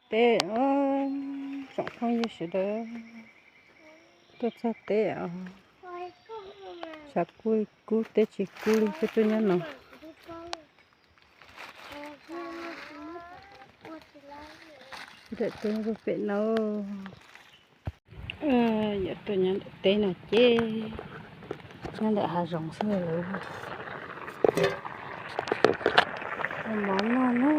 Teb, tsoom phooj ywg sawv daws, tuaj txog teb os. Tshav kub li kub, teb tsis kub li, peb tuaj nyob no. Nram teb puag pem no. Yuav tuaj nyob nram teb no ces nyob ntawm hav zoov xwb lawm. Ua mov noj na.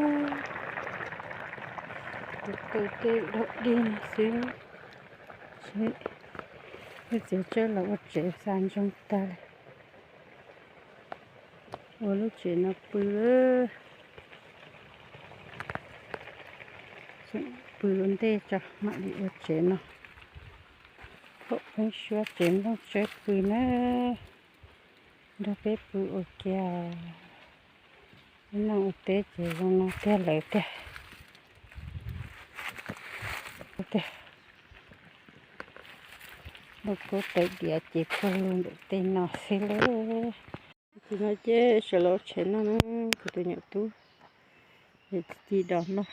Tus qw tej dog dig no xwb. Wb txiv tsawb los ua tsev xa ntsoog tag li. Ua lub tsev no pw lawm. Pw ua ntej tso mam li ua tsev no. Phob pheeb suab tsev nplooj tsawb pw na. Nrog peb pw ua ke. Noj ua teb ces zoo no tiag lawm tiag. Tiag. Lub kub tawv diav ces pawg lug ntawm tej no xwb lawm. Tus no ces sawv los ua tsev noj na, kuv tus nyuam tub. Ci dos noj.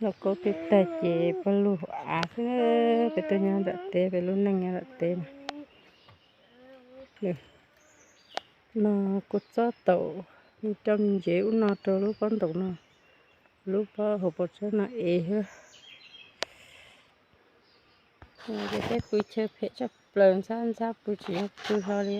Lauj kaub twb tag ces pawg lug hauv av xwb, peb tuaj nyob nram teb, peb lub neej nyob nram teb no. No kuv txob taum, coj me ntsev ub no rau lub pob ntoos no, lub pob hauv paus tsawb no ev xwb. Ces peb pw chaw phem tshaj plaws, ntxhab ntxhab pw tsis yog pw hlo li.